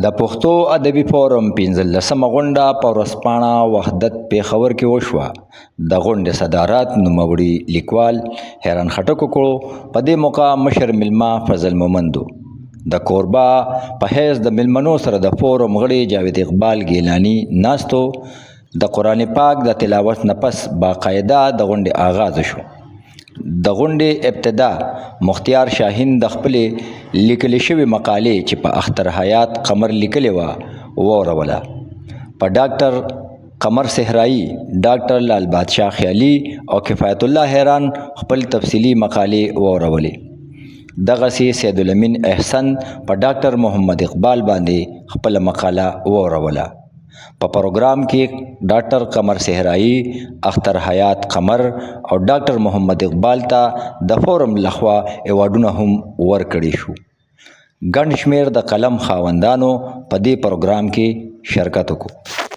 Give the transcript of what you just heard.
د پښتو ادبي فورم 15مه غونډه په ورځپاڼه وحدت پېښور کې وشوه. د غونډې صدارت نوموړي لیکوال حیران خټک وکړو. په دې موقع مشر میلمه فضل مومند و. د کوربه په حیث د میلمنو سره د فورم غړي جاوید اقبال ګیلانی ناست و. د قرآن پاک د تلاوت نه پس باقاعده د غونډې آغاز شو. د غونډې ابتدا مختیار شاهین د خپلې لیکل شوې مقالې چې په اختر حیات قمر لیکلې وه واوروله. په ډاکټر قمر صحرایي، ډاکټر لال بادشاه خیالي او کفایت الله حیران خپل تفصیلي مقالې واورولې. دغسې سید الامین احسن په ډاکټر محمد اقبال باندې خپله مقاله واوروله. په پروګرام کې ډاکټر قمر صحرایي، اختر حیات قمر او ډاکټر محمد اقبال ته د فورم لخوا ایوارډونه هم ورکړی شو. ګڼ شمېر د قلم خاوندانو په دې پروګرام کې شرکت وکړ.